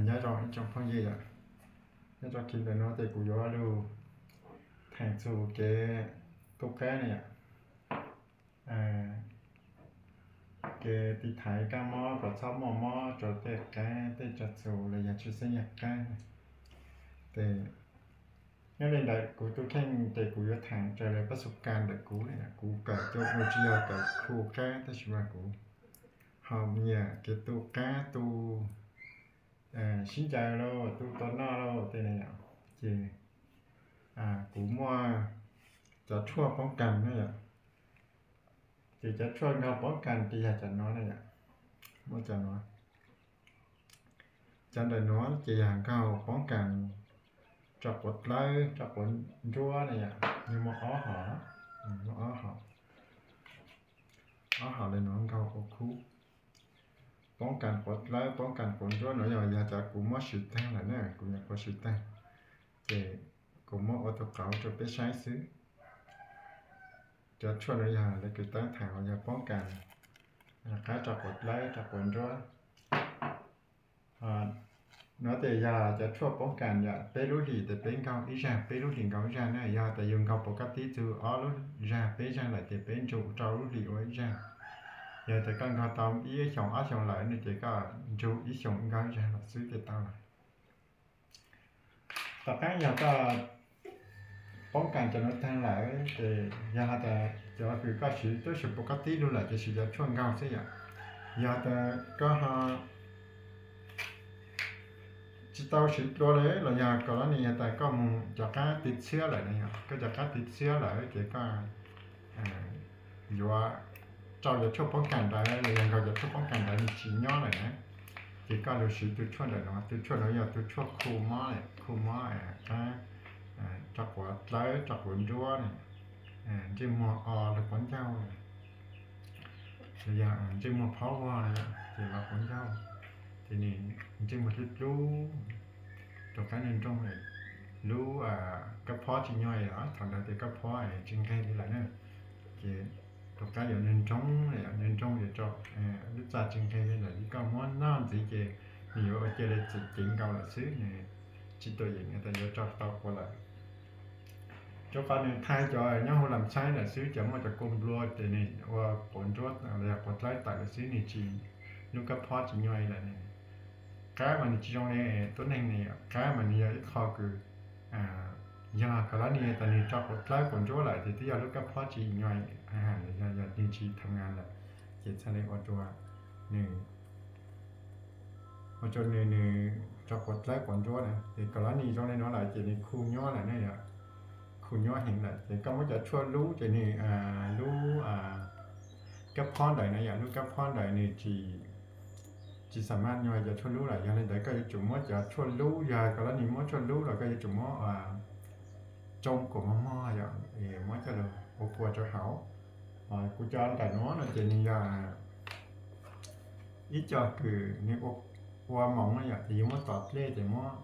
Nyob zoo ib tsoom phooj ywg yom, nyob rau clip ntawm no ces kuv yuav lug theem txug kev tu qaab ne yom. Kev tiv thaiv kaab mob kom txhob muaj mob rau tej qaab tej tsag txhu los yog tshwj xeeb yog qaab. Ces nyob li ntawd kuv tus kheej ces kuv yuav theem raws li pab xu kas ntawm kuv, kuv kawm cov ua tsis yog kawm khu qaab tab sis mas kuv ho nyiam kev tu qaab tu sib ncaws lauj, tu tua noj lauj tej ne yom. Ces kuv muaj cov tshuaj poob kas ne yom. Ces cov tshuaj nkaug poob kas ces yog cov no ne yom. Muaj cov no, cov ntawm no ces yog nkaug poob kas rau quav dlawb rau quav ntsuab ne yom. Yog muaj ob hom, muaj ob hom, ob hom li no nkaug ua khub. Poob kas quav dlawb poob kas quav ntsuab no yog, yog cov kuv muab swv tag lawm ne, kuv nyuam qhuav swv tag, ces kuv muab ua tus qauv rau peb saib xwb. Cov tshuaj no yog lawv kws tab theem uas yog poob kas qab rau quav dlawb rau quav ntsuab. No ces yog cov tshuaj poob kas yom, peb lub hlis ces peb nkaug ib zag, peb lub hlis nkaug ib zag ne. Yog tas yus nkaug puas kab tib txug ob lub zag peb zag lawm ces peb ntsug rau lub hlis ua ib zag. Yog tas koj nkaug tau ib xyoos ob xyoos lawm no ces koj ntsug ib xyoos nkaug ib zag lawm xwb ces tau lawm. Tom qab yog koj poob kas cov no tag lawm ces yog has tas cov kws koj siv twb siv puas kab tib lug lawm ces siv cov tshuaj nkaug xwb yom. Yog tas koj ho tsis tau siv dlua li los yog kom lab nis yog tas koj mus cov qab tiv txhiab lawm ne yom, koj cov qab tiv txiab lawm ces koj yuav rau cov tshuaj poob kas ntawd los yog nkaug cov tshuaj poob kas ntawd nws tsis nyob lawm na, ces koj lug siv tus tshuaj ntawm no. Tus tshuaj no yog tus tshuaj khu mob, khu mob qab, rau quav dlawb rau quav nruab, ntsej muag o lug quav ncaug, los yog ntsej muag phaub vog ces los quav ncaug, ces nws ntsej muag dlub dlub, rau qab nroog nroog, lub kab phob tsis nyuaj os, thaum ntawd ces kab phob tsis nqeg li lawm na, ces rau qab yuav nroog nroog, nroog nroog yuav rau lub txaj tsis nqeg li lawm, koj muab noj ntxiv ces nws yuav ua cia li txim ceev nkaus lawm xwb, nws tsis tuam yeem tas yuav rau tau quav lawm. Rau qhov nws thaij cov nyob hauv lam txhaib lawm xwb, cov muaj cov kua nplua ces nws ua quav nruab los yog quav dlawb tawm lawm xwb, nws tsis, lub kab phob tsis nyuaj li lawm. Qab mas nws tsis zoo li tuab neeg ne, qab mas nws yog ib qho kws yog koj lab nis tas nws rau quav dlawb quav nruab lawm ces twb yog lub kab phob tsis nyuaj, yog nws tsis tham nga lawm, ces txhaj li ua rua nws ua rua nws, nws rau quav dlawb quav nruab na. Ces koj lab nis zoo li no lawm ces nws khu nyuab lawm ne, yog khu nyuab heev lawm ces koj muab cov tshuaj lub ces nws lub kab phob ntawd na, yog lub kab phob ntawd nws tsis, tsis xam maj nyuag cov tshuaj lub lawm. Yog li ntawd koj yuav tsum muab cov tshuaj lub, yog koj lab nis muab tshuaj lub los koj yuav tsum muab tsoo kuam mog mog yom, muab coj lug ua kua rau hauv. Kuv cov ntawm nuav no ces nws yog ib co kws nws ua moov na yom, ces yus muab tom dlej ces muab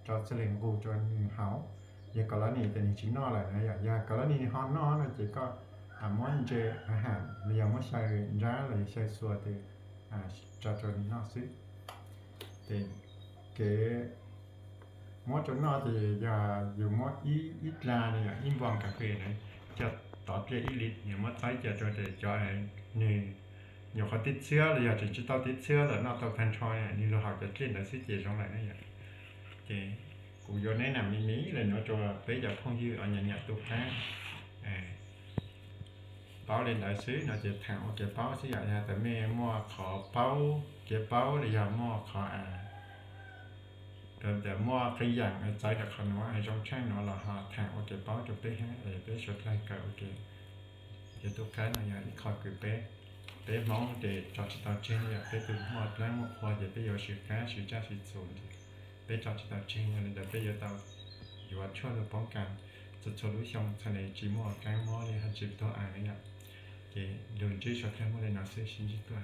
rau txhaj le nqug rau nws hauv. Yog koj lab nis ces nws tsis noj lawm na yom, yog koj lab nis ho noj no ces koj muab ntse a has los yog muab xyaw nrab los yog xyaw xua tes tso rau nws noj xwb. Ces kev muab rau noj ces yog yus muab ib dla no yom, ib npoo kas fes na, coj tom dlej ib lis, yus muab txhawb cia rau ces cov nws nyuam qhuav tib txhiab los yog tseem tsis tau tib txhiab los noj tau tag nrho, nws lug haus cov dlej ntawd xwb ces zoo lawm na yom. Ces kuv yuav neb nam me me le nuav rau peb cov phooj ywg uas nyiam nyiam tu qaab paub li ntawd xwb no ces thaam ua kev paub xwb yom. Yog tas mej muaj qhov paub, kev paub los yog muaj qhov a, muaj qee yaam txawv rau qhov nuav zoo tshaaj nuav los ho thaam ua kev paub rau peb hab, peb suav dlawg kawm ua ke. Ces tu qaab no yog ib qho kws peb, peb Hmoob ces tso tsis tau tseg no yom, peb tug muaj dlaab muaj qhua ces peb yuav siv qaab siv tsaj siv txhu, peb tso tsis tau tseg, yog li ntawd peb yuav tau yuav tshuaj lug poob kas txhua txhua lub xyoo txhaj le tsis muaj qaab mob li hab tsis tuag ais na yom. Ces lug ntsib suav dlawg muaj li no xwb, sib ntsib dua.